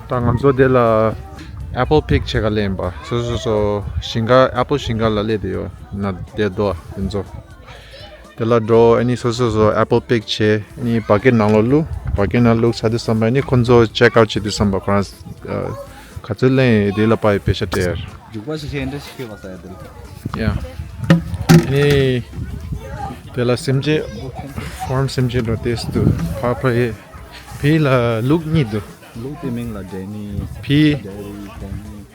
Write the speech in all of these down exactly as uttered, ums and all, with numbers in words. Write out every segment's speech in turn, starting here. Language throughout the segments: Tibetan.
ད་ང་ཚོ་དེ་ལ་apple pick བྱེད་ག་སླེབས་ཡིན་པ། སོ་སོ་སོ་ཞིང་ཁ་apple ཞིང་ཁ་ལ་སླེབས་བསྡད་ཡོད་ན་བསྡད་འདུག་དེ་ཚོ། དེ་ལ་འགྲོ། ཨ་ནི་སོ་སོ་སོ་apple pick བྱས། ཨ་ནི་bucket ནང་ལོགས་བླུགས། bucket ནང་བླུགས་ཚར་དུས་ཙམ་པ་ཨ་ནི་ཁོ་ཚོ་check out བྱེད་དུས་ཙམ་པ་ཁོ་རང་ག་ཚོད་ལེན་ཡོད་དེ་ལ་དཔག་པའི་པེ་ཤ་སྤྲད། རྒྱུག་པ་ཞིག་ཤེས་འདྲ་ཞིག་ཤེས་པ་ས་ཡ་དེ་ལ། ཡ། ཨ་ནི་དེ་ལ་སེམས་ཅན་ཧྥརམ་སེམས་ཅན་འགྲོ་དེ་སུ་འདུག་ཕ་ཕ་ཡེ། ཕི་ལ་ལུག་གཉིས་འདུག་ལུག་དེ་མིང་ལ་ཌེ་ནི། ཕི། ཌེ་རི། ཌེ་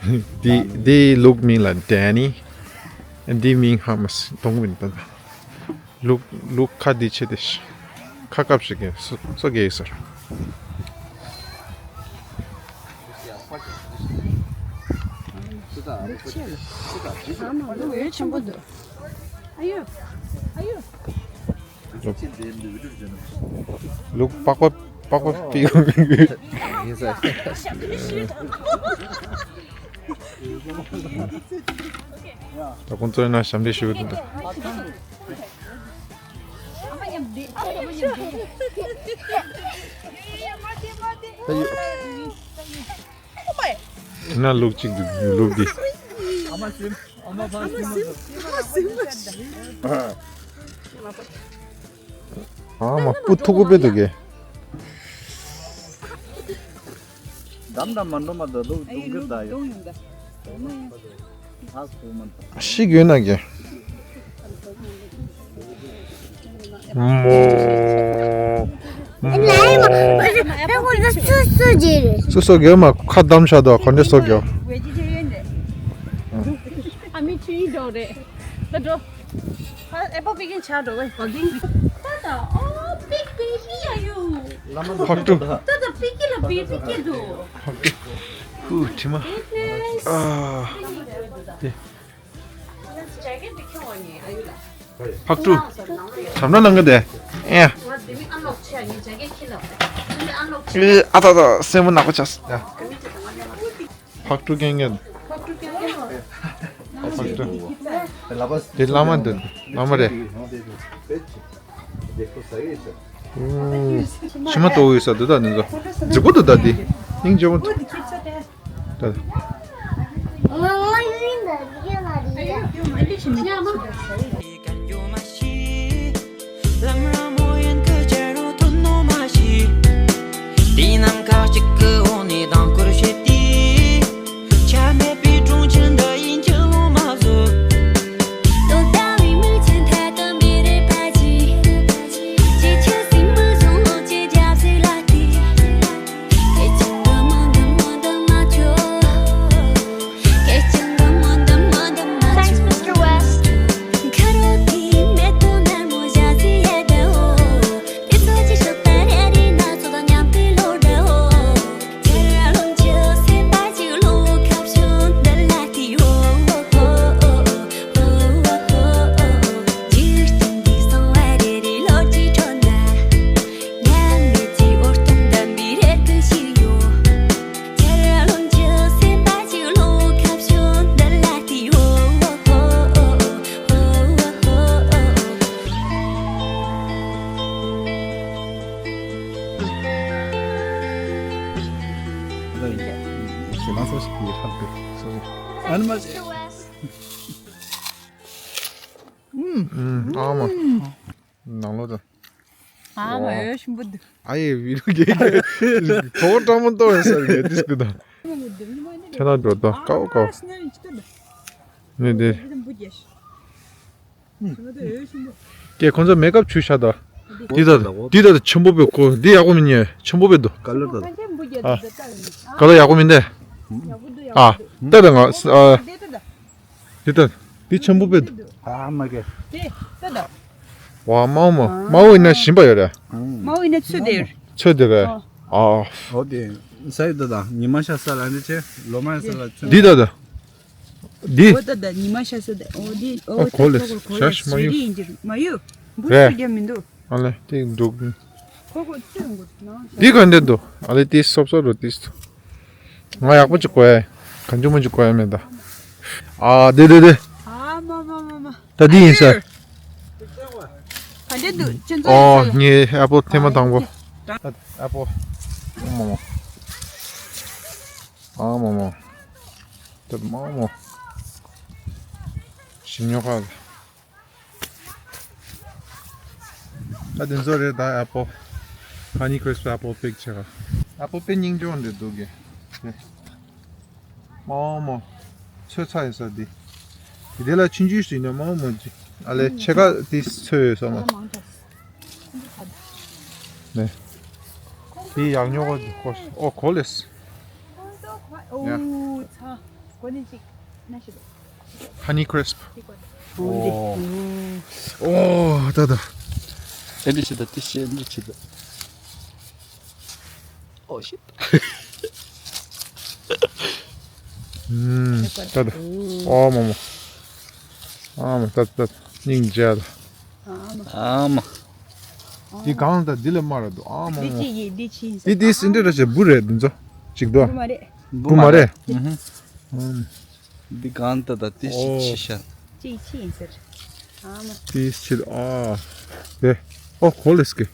ནི། འདི་འདི་ལུག་མིང་ལ་ཌེ་ནི། འདི་མིང་ཧ་མ་སི་གཏོང་གི་མིན་ད། ལུག་ལུག་ཁ་འདི་ཆེ་དེ། ཁ་སྐབས་ཤིག་གི་སོ་སོ་གེ་ཟེར། ཆེན་པོ་འདུག་ཨ་ཡོ། ཨ་ཡོ། ལུག་པགས་པ་པགས་པ་པིག་ཡིན་ས། ད་ཁོང་ཚོའི་ནང་ཞབས་འདྲེན་ཞུ་གི་འདུག་ད་ཡོད། ན་ལུག་གཅིག་འདུག་ལུག་འདི། ཨ་མ་སྤུ་མཐུག་པོ་དཔེ་འདུག་གས། འདམ་དང་མ་འགྲོ་མ་ད་ལུག་འདུག་གི་ད་ཡོད། ཤིག་ཡོད་ན་གས། མོ། སུ་སུ་གས་མ་ཁ་བསྡམས་བཞག་འདུག་ག་འདྲ་སུ་གས། ཨ་མི་ཆུ་ཡིན་འགྲོ་རེད། ད་འགྲོ། ཨེ་པོ་པི་ཀིན་ཆགས་འགྲོ་བས་ག་གིན། ད་ད་ཨོ་པིག་པི་ཧི་ཡ་ཡུ། ཕག་གྲུ། ད་ད་པིག་ཀི་ལ་པིག་པིག་ཀི་འདུག་ཕག་གྲུ། ཧུ་དྲི་མ། ཨ། དེ། ཕག་གྲུ། བྱམས་བརྡ་གནང་གི་དེ། ཨེ། ཨ་ད་ད་སེན་མོ་ནག་པོ་ཆགས། ཕག་གྲུ་རྐྱང་རྐྱང་། ཕག་གྲུ། དེ་བླ་མ་འདི་བླ་མ་རེད། ཕྱི་མ་ཏོག་ཡོད་ས་འདི་དག་འདི་ཚོ། རྫིག་པོ་འདུག་ད་འདི། སྙིང་རྗེ་མོ་འདུག་ད་འདི། ད། ལམ་ར་མོ་ཡན་གི་ཅ་རུ་ཐུན་ནོ་མ་ཤི། དེ་ནམ་ཁ་ཅིག་གི་འོག་ནས་དང་སྐོར་བྱེད་དུས། ཆ་མེད་པའི་གྲོང་ཁྱེར་འདི་ཡིན་གྱི་ལོ་མ་བཟོད། དོ་ལྟ་བའི་མིག་ཆུ་མཐའ་དུ་མི་རེ་ཕ་ཅི། ཅི་ཆུ་སྲིན་མོ་བཟུང་ལོ་ཅི་རྒྱབ་སྲིད་ལ་དེ། སྐད་ཅིག་ཏུ་མ་འདི་མ་འདི་མ་ཆོ། Thanks, Mister West. ཨ་མ། ནང་ལོགས་དང་། ཨ་མ་ཨེ་ཞིམ་པོ་འདུག་ཨ་ཡེ་བི་རུ་གེ་གེ། གོ་བ་ཀྲང་མོ་ཏོ་ཡོད་ས་གེ་ཏིས་གུ་དང་། ཁྱེད་ན་འགྲོ་དང་ཀའོ་ཀའོ། ནི་དེ། ཀེ་ཁོང་ཚོ་མེ་ཀབ་བྱུགས་ཤག་ད། འདི་ད་འདི་ད་ཆེན་པོ་པའི་ཁོ་འདི་ཡག་པོ་མིན་ཉེ་ཆེན་པོ་པའི་འདུག་ཨ། ག་ལ་ཡག་པོ་མིན་ཏེ། ཨ། ད་ད་ང་ཨ། འདི་ལྟ། འདི་ཆེན་པོ་པའི་འདུག་ཨ་མ་གེ། དེ་ལྟ་ད། ཝ་དམར་མོ་དམར་མོ་ཡིན་ན་ཞིམ་པ་ཡོད་རེད། དམར་མོ་ཡིན་ན་ཚོད་དེ་ཡོད། ཚོད་དེ་རེད། ཨ། ཨོ་དེ་ས་ཡི་ད་ད་ཉི་མ་ཤར་ས་ལ་འདི་ཆེ་ལོ་མ་ཤར་ས་ལ་ཚོད། འདི་ད་ད། འདི། ཨོ་ད་ད་ཉི་མ་ཤར་ས་ད་ཨོ་དེ་ཨོ་ད་གོ་ལེ་ཤར་ཤི་མ་ཡུ། མ་ཡུ། འབུ་རེད། ཚོད་རྒྱ་མི་འདུག་ཨ་ལེ་དེ་འདུག་ཁོ་ཁོ་ཅི་ཡོང་གི་ནང་། འདི་ག་འདྲ་འདུག་ཨ་ལེ་དེ་སོབ་སོབ་རོ་དེ་སུ། ང་ཡག་པོ་ཅིག་གོ་ཡ། གང་བྱུང་མང་བྱུང་གོ་ཡ་མེད་ད། ཨ་དེ་དེ་དེ། ཨ་མ་མ་མ་མ། ད་འདི་ཡིན་ས། ག་འདྲ་འདུག་ཁྱེད་ཚོ་ཨོ་ཡིན་ས། ངའི་ཨ་ཕོ་ཐེངས་མ་དང་པོ། ཨ་ཕོ། མོ་མོ། ཨ་མ་མ། ད་མ་མ། ཞིམ་ཉོ་ཁ། ད་དེ་ཚོ་རེད་ད། ཨེ་པལ། ཧ་ནི་ཁི་རིསཔ་ཨེ་པལ་པིག་བྱས་ཁ། ཨེ་པལ་པིག་སྙིང་རྗེ་པོ་འདྲ་འདུག་གི། དེ། མ་མ། ཚོས་ཚ་ཡིན་ས་འདི། དེ་ལ་ཆུང་ཆུང་ཞིག་ནས་མ་མ་ཅི། ཨ་ལས་ཕྱེད་ཀ་དེ་ཚོས་ཡོད་ས་མ། ནས། དེ་ཡག་ཉོ་གོ་འདུག་གོ། ཨོ་གོ་ལེས། ཡ། ཧ་ནི་ཁི་རིསཔ། ཨོ། ཨོ་ད་ད། ཨེ་འདྲ་བྱེད་ད་དེ་བྱེད། ཨེ་འདྲ་བྱེད་ད། ཨོ་ཤིཊ། ཨུམ། ད་ད། ཨོ་མ་མ། ཨ་མ་ད་ད། སྙིང་རྗེ་ལ། ཨ་མ། འདི་གང་ད་འདི་ལ་མ་ར་འདུག་ཨ་མ་འདི་མ། ཅི་ཡི་འདི་ཅི་ཡིན་འདི་འདི་སིན་འདྲ་ར་ཆེ་བུ་རེད་འདི་ཚོ། ཅིག་འདུག་བུ་མ་རེད། བུ་མ་རེད། ཨུམ། འདི་གང་ད་ད་འདི་ཅི་ཨོ། ཅི་ཤ། ཅི་ཅི་ཡིན་ཟེར། ཨ་མ། འདི་ཕྱིར་ཨ། དེ། ཨོ་གོ་ལེས་ཀི།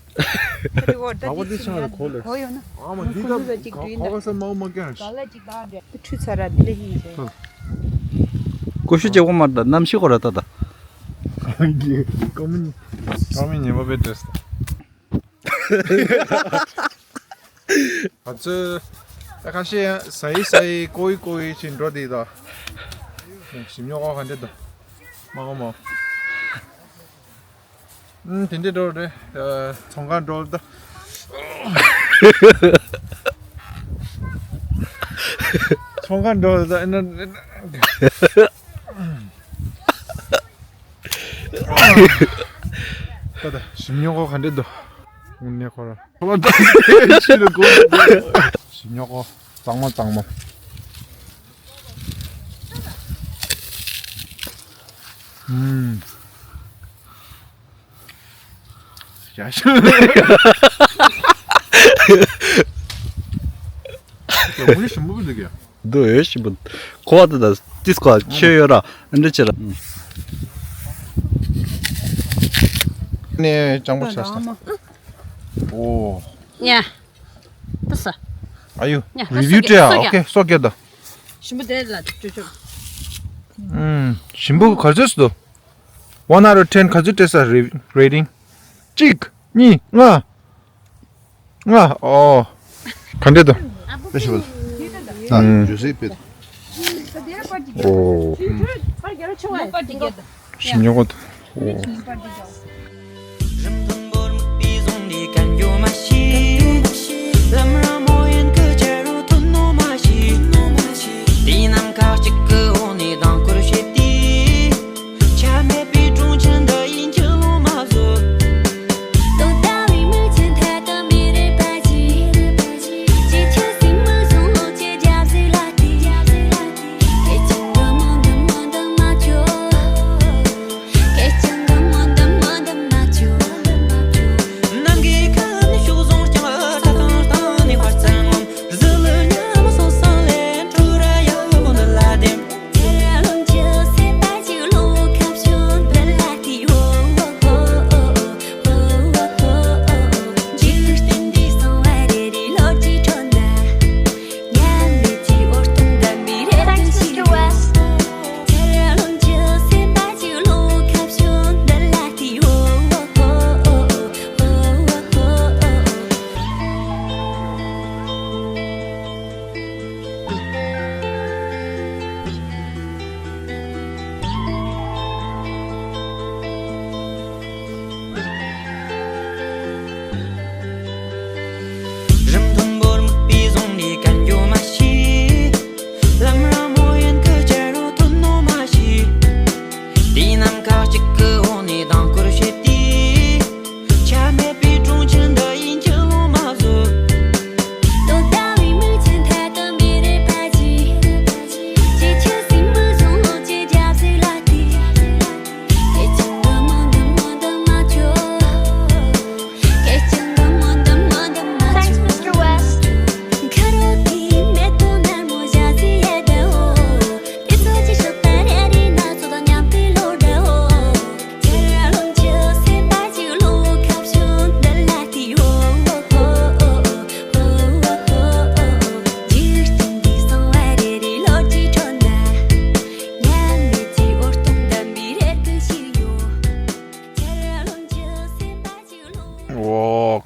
ཨ་བོ་འདི་ཤ་གོ་ལེས། གོ་ཡོད་ན། ཨ་མ་འདི་ད་ཁོ་ཚོ་ཅིག་གོ་ཁོ་ས་མ་མ་ཀྱང་། ག་ལ་ཅིག་ད་འདྲ། ཁྲུ་ཚ་ར་འདི་ལ་ཡིན་ཟེར། ཀུ་ཤུ་ཅེ་གོ་མར་ད་གནམ་གཤིས་གོ་ར་ད་ད། ཀོ་མི་ཀོ་མི་ཉེ་བ་བེ་ཏེས། ང་ཚོས་ད་ཁ་ཤས་ཟ་ཡི་ཟ་ཡི་ཀོ་ཡི་ཀོ་ཡི་ཕྱིན་འགྲོ་དེ་ད། ཞིམ་ཉོ་གོ་ག་འདྲ་ད། མ་གོ་མ། ཨུམ། དེ་འདྲ་འགྲོ་རེད། ཨ། ཚོང་ཁང་འགྲོ་ད། ཚོང་ཁང་འགྲོ་ད་ཨ་ན། ད་ད་ཞིམ་ཉོ་གོ་ག་འདྲ་འདུག་དངོས་གནས་ཁོ་ར། ཁོ་ར་ད་ཕྱི་ལ་གོ། ཞིམ་ཉོ་གོ་གཙང་མ་གཙང་མ། ཨུམ། ཡ་ཤ། ཡ་མུ་ཞིམ་པོ་འདུག་གི། འདུག་ཡོད་ཞིམ་པོ། ཁོ་བ་དེ་དང་ཏིས་ཁོ་ཆོས་ཡོད་ར་ཨ་འདྲ་ཆེ་ར། ནས་ཅང་པོ་ཆགས་སོང་། ཨོ། ཡ། ཏི་ས། ཨ་ཡུ། ཡ་རི་བིའུ་སོ་སྐྱེ་སྤྲད་ཨ། སོ་ཨོ་སྐྱེ། ཁེ་སོ་སྐྱེ་ད། ཞིམ་པོ་དེ་ལ་ཅོ་ཅོ། ཨུམ། ཞིམ་པོ་ག་ཚོད་སུ་འདུག One out of ten ག་ཚོད་སྤྲད་ས་རེ་ཊིང་། གཅིག་གཉིས། ལྔ། ལྔ། ཨོ། ག་འདྲ་འདུག་དཔེ་ཞིམ་པོ། ཨ། ཨུམ། ཇུ་སི་དཔེ། ཨོ། ཞིམ་ཉོ་གོ་ད། ཨོ། རིང་ཐུང་བོར་དམིགས་པའི་བཟུང་ནས་གན་ཡོད་མ་ཤེས། ལམ་ར་མོ་ཡན་གི་ཆ་རུ་ཐོན་ནོ་མ་ཤེས། དེའི་ནམ་མཁའ་གཅིག་གི་འོག་ནས་ལྡང་སྐོར་བྱེད་དུས། ཆ་མེད་པའི་གྲོང་ཁྱེར་འདི་ཡིན་གྱི་ལོང་མ་བཟོད། དོན་དག་བའི་མིག་ཆུ་མཐའ་དག་མི་རེ་པ་ཅི། ཅི་ཆ་སྲིན་མོ་བཟུང་ལོ་ཅེ་རྒྱབ་ཟིག་ལ་ཏི། སྐད་ཅིག་འདི་མོ་འདི་མོ་འདི་མ་ཆོ། སྐད་ཅིག་འདི་མོ་འདི་མོ་འདི་མ་ཆོ། ནམ་གི་ཁ་ནས་ཤུགས་བཟུང་རྐྱང་ལ་ད་དང་ད་ནས་ཧར་ཙམ་ངོམ། ཟི་ལི་ཉ་མོ་སོང་སོང་ལེ་འཕྲུ་ར་ཡག་མོ་འདི་ལ་དེ།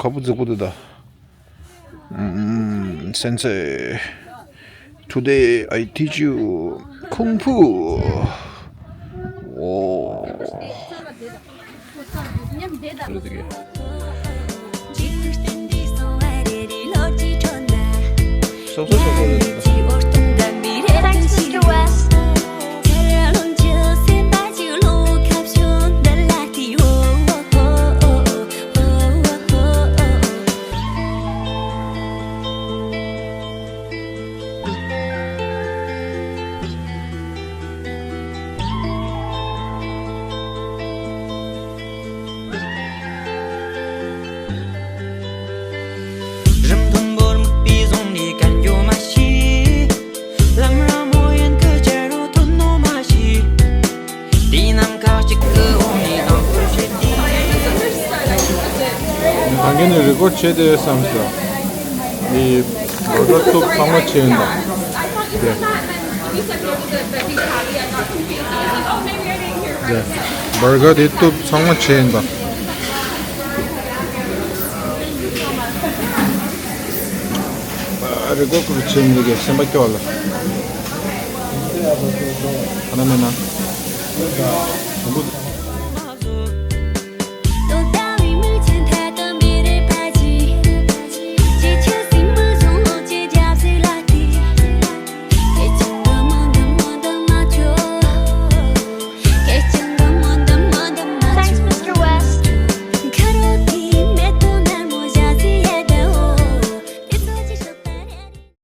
ཁ་པོ་རྫིག་པོ་འདུག་ད། ཨམ། Sensei, today I teach you kung fu. ཨོ། སོ་སོ་སོ་སོ་རེད། རི་མཐོན་པོར་དམིགས་པའི་བཟུང་ནས་གན་རྒྱོ་མ་ཤེས། ལམ་ར་མོ་ཡན་གི་ཅེ་རོ་ཐོན་ནོ་མ་ཤེས། དེ་རྣམས་ཁག་ཅིག་གི་འོག་ནས་དང་པོར་བཤད་དེ། ད་གིན་ནས་རི་ཀོར་བྱས་ཏེ་བསམ་སོང་། འདི་བར་གར་གཏུབ་ཚང་མ་བྱས་ཡིན་པ། དེ། དེ། བར་གར་དེ་གཏུབ་ཚང་མ་བྱས་ཡིན་པ། རི་ཀོར་བྱས་མི་འདུག་གས་སེམས་པ་སྐྱོ་བ་ལ། ཨ་ན་མེད་ན།